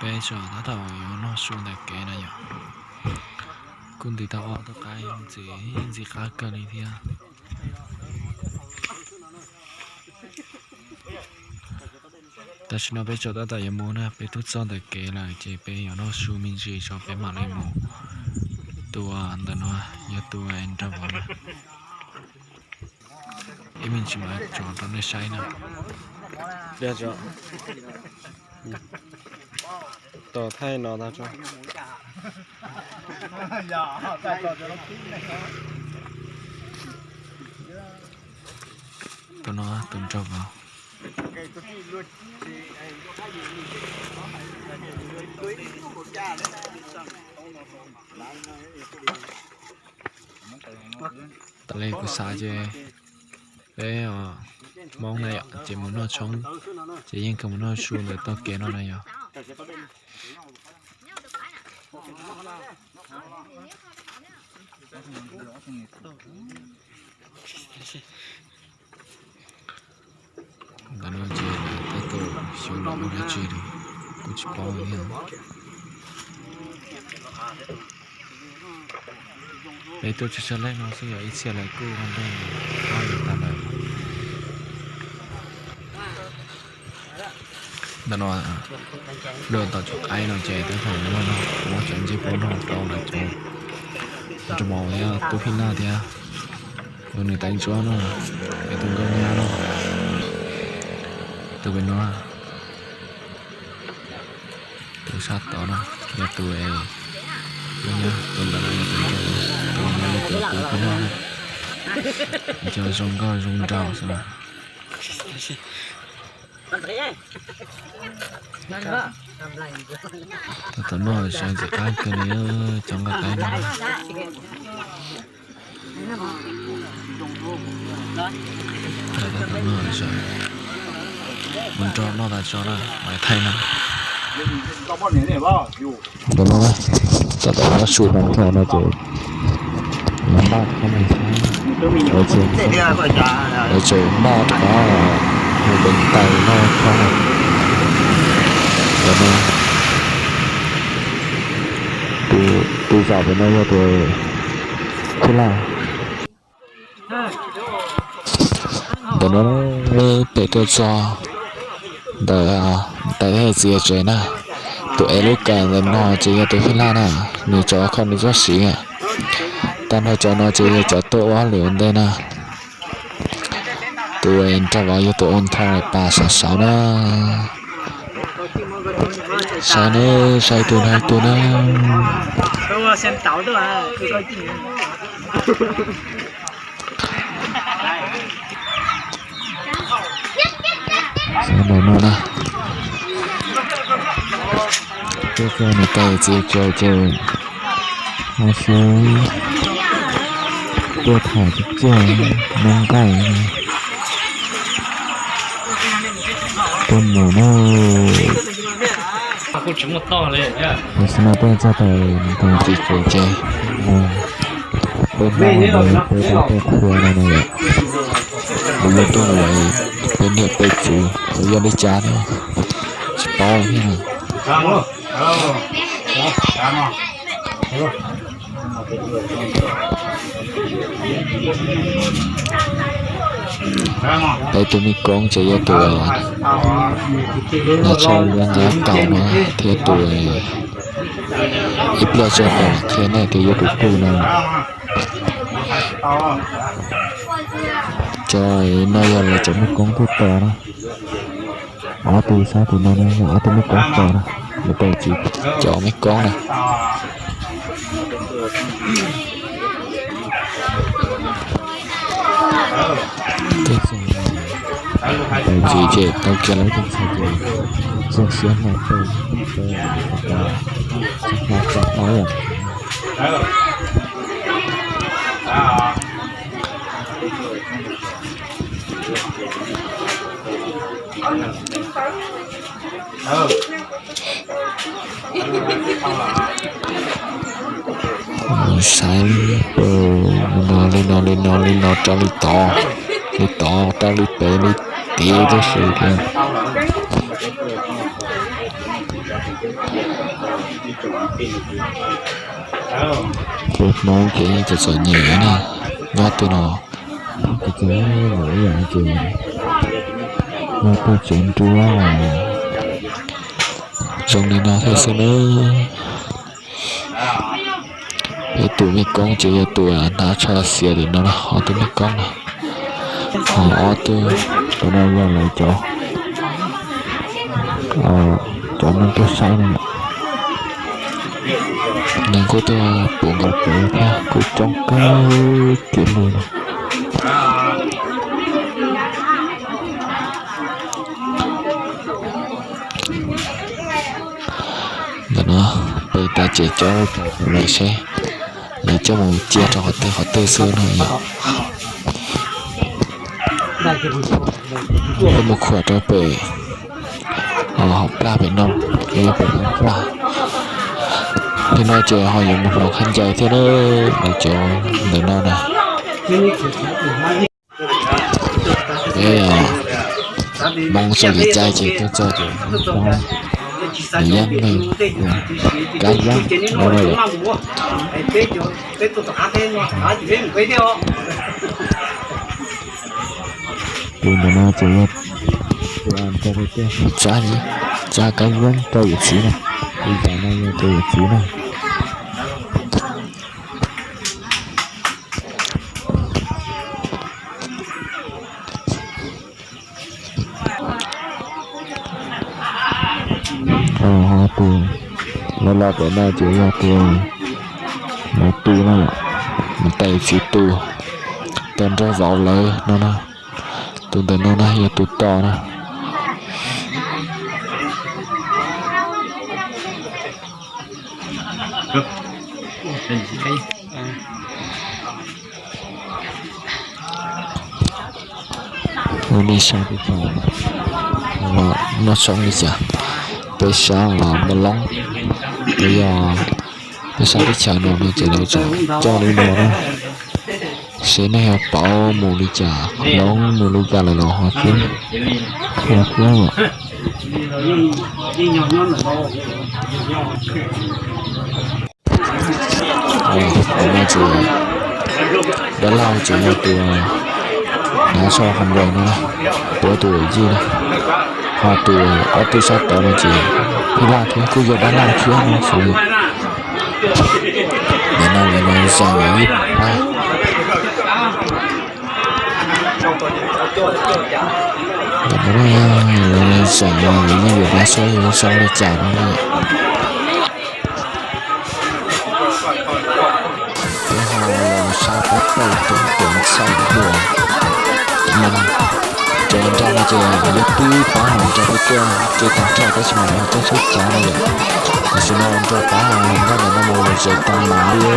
Peb tseem tab tom yuav noj su ntawm kev no yom. Kuj nti tau ob tug qaib ntxim ntxim qab kawg li thiab. Tam sim no peb tseem tab tom yuav mus na, peb twb txog ntawm kev lawm ces peb yuav noj su me ntsis tso peb mam li mus. Tus ntawm no yog tus nrog vauv na. Ib me ntsis mam tsom rau nej saib na. Tos thaij no tag tso. Tus no tus nrog vauv. Tas li kuv xav ces peb Hmoob na yom, ces mus noj tshoob, ces yeej kawg mus noj su ntawm toj kev no na yom. Ntawm no ces lawv tab tom xyuas los ua dab tsi li, kuj tsis paub li thiab. Peb tuaj tsis tsawg leej no xwb yog ib txhia lawv kuj ua ntej, kuj yuav tag lawm. Ntawm no luag tom tsob qaib no ces tab tom muab no, muab cov ncej puab no rau lawv cov nraug vauv thiab tub phij laj thiab, tus nws tais ntsuab no, es tus nkauj nyab no, tus pem no, tus sab tod no yog tus nkauj nyab, tus ntawd no yog tus nraug, tus no yog tus tub phij laj. Cov zoo nkauj zoo nraug xwb na. Tab tom noj sov ntxim qab kawg li cov nqaij qaib no. Tab tom noj sov, mus nrog noj tas tso na, mam thaij na. Ntawm no tab tom noj su tas nrho no ces npaj khob no, lawv tseem npaj rov qab mus deev tais noj khob no. Ntawm no tus zaum pem no yog tus phij laj. Ntawm no peb tuaj txog ntawm tais thiab txiv tsev na. Tus ev lub kawm ntawm no ces yog tus phij laj na, nws tso kho nws txoj siv. Tag nrho cov no ces yog cov tuaj ua hauj lwm ua ntej na. Tus nraug vauv yog tus ua ntho pas saum saud na. Saib ne, saib tus no tus na. Saib ntawm no na. Tuaj txog niam tais txiv tsev ces ho sib tuaj tham txiv tsev, noj nqaij, tuaj mus na. Tam sim no peb txog tais niam tais txiv tsev ces peb noj peb dab peb qhua no na yom. Kuv yuav tuaj mus peb niam peb txiv los yog li cas thiab tsis paub thiab na. Peb tus me koob ces yog tus Nas Tshoj Yaj Nqab Kaum no thiab tus ib pliag tso tos qhia nej tias yog tus twg no. Cov no yog lawv cov me koob tuaj tos na. Ob tug sab tim no no yog ob tug me koob tos na, lawv tos txiv cov me koob na. Tej xyoo tais txiv ces tau kiag lawv tej ntxhais ces txog siab hlo tej txog hlo txog hlo yom. Saib li no li no li no li no rau li tod, li tod rau li pem li tid tib si thiab. Peb Hmoob ces txom txom nyem na, nyob tej no, ces nyob tej tsev nruab zoo li no thiab xwb na. Ib tug mej koob ces yog tus hnav tsho xiav tim no na, ob tug mej koob na, ho ob tug, tus no yog lawv cov, cov neeg tuaj saib no. Neeg kuj tuaj puv nkaus kev thiab kuj coob kawg kiag li na. Ntawm no peb tas ces coj lawv seb lawv coj mus cia rau qhov twg qhov twg xwb no yom. Peb mus khuam rau pem hauv plag pem no, peb pem plag. Li no ces ho yuav mus hloov khaub ncaws thiab na, lawv cov ntawm no na. Peb Hmoob txoj kev cai ces tuaj txog ces nws yeej meem kab yeeb no na yom. Tus ntawm no ces yog tus nrog peb tuaj txab, txab kab yeeb rau yawm txiv na. Tus ntawm no yog tus yawm txiv na. Ho tus los los pem no ces yog tus, lawv tus no yom, mus tais txiv tus, tais nraug vauv lawv no na. Tus ntawm no na yog tus tos na. Ua nej saib teb chaws noj tshoob li cas, peb sab Mos Loob, peb yog peb sab teb chaws no no ces lawv tseem coj li no na. Seb nej ho paub mus li cas, hloov mus li cas lawm los ho xwb, thiab thiab yom. Tus no ces dab laug ces yog tus hnav tsho qhov nkaus no na, tus tus yawm yij na, ho tus ob tug sab tod no ces phij laj thiab kuj yog dab laug thiab no xwb. Nim no lawv zaum yog ib pab, lawv zaum yog yog ib yam dab xwb, yog zoo li cas no. Peb ho los sab pab tawm tus tuam txhais dua, ces nrog no ces yog twb pab hauv nrog peb tuaj ces tag nrho tab sis mas lawv tuaj tsheb cav no yom. Tam sim no nrog pab hauv nkauj ntawm no mus zem tau mas li.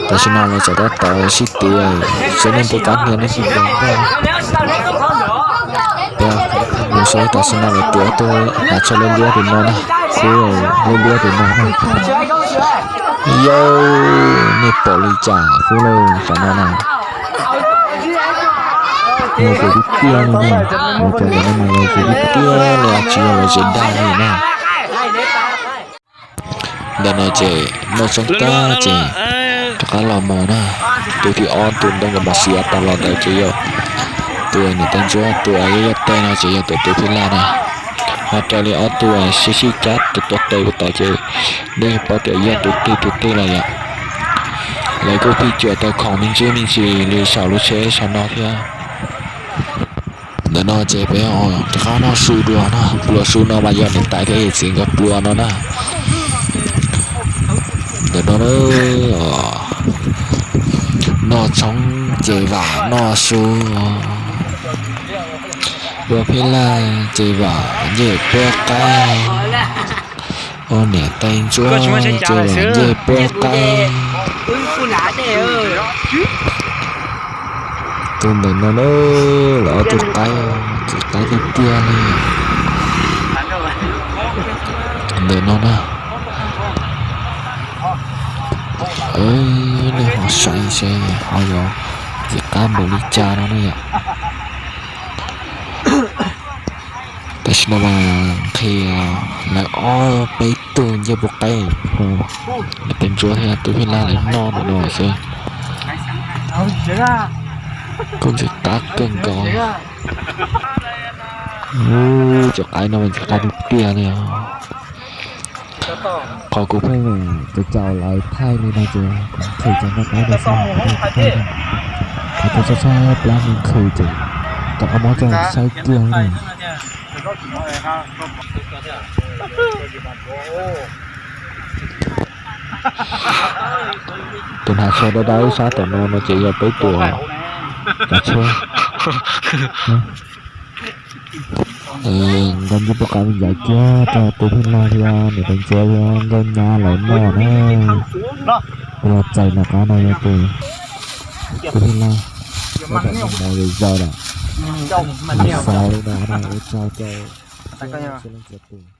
Tam sim no lawv txawm rov tawm sib tid, seb nej nte kab hnia nej sib nte nkauj. Peb mus saib tam sim no lawv tus ob tug hnav tsho liab liab pem no na, xwb liab liab pem no na. Yawg, nej pom li cas xwb lauj tam no na. Lawv zem tib tiag li na, lawv cov ntawm no mas lawv zem tib tiag li, tsis yog lawv zem dag li na. Ntawm no ces noj tshoob tag ces rov qab los mus na. Tus thib ob tus ntoo nkaus mos xiav tas los ntawd ces yog tus niam tais ntsuab, tus yog yaj teb no ces yog tus tus phij laj na. Ho raws li ob tug sib sib cab tus tuav tes puag tod ces nej yeej paub tias yog tus twg tus twg lawm yom. Lawv kuj phij cuam tau khoom me ntsis me ntsis li saum lub tsheb saum no thiab. Ntawm no ces peb rov qab noj su dua no, pluas su no mas yog niam tais thiab yawm txiv nkawd pluas no na. Ntawm no noj tshoob ces vam noj su, ua phij laj ces vam ncej puab qaib, ua niam tais ntsuab ces vam ncej puab qaib. Tus ntawm no na, lawv ob tug qaib, txiv qaib tiag tiag li. Tus ntawm no na, nej ho saib seb ho yuav txiv qaib npaum li cas no na yom. Tam sim no mas nqhis lawv ob peb tug ncej puab qaib, niam tais ntsuab thiab tub phij laj lawv noj ntawm no xwb. Kuj ntxim qab kawg nkaus. Cov qaib no mas ntxim qab tiag tiag li os. Qhov kuv pheej caum caum lawv thaij li no ces kuv nqhis cov nplooj qaib no xwb, kuv pheej thaij no. Kuv tus txhaj txhaj plab mus nqhis ces rov qab muab coj saib kiag na. Tus hnav tsho dawb dawb sab tom no no ces yog peb tus kav tsheb. Nqa ncej puab qaib me ntsis kiag rau tub phij laj thiab niam tais ntsuab thiab nkauj nyab lawv noj na. Kuv los txais nram qab no yog tus tub phij laj, tab tom noj mov zom zaws lawm. Xaus li no na, ua tsaug rau txhua leej txhua tus.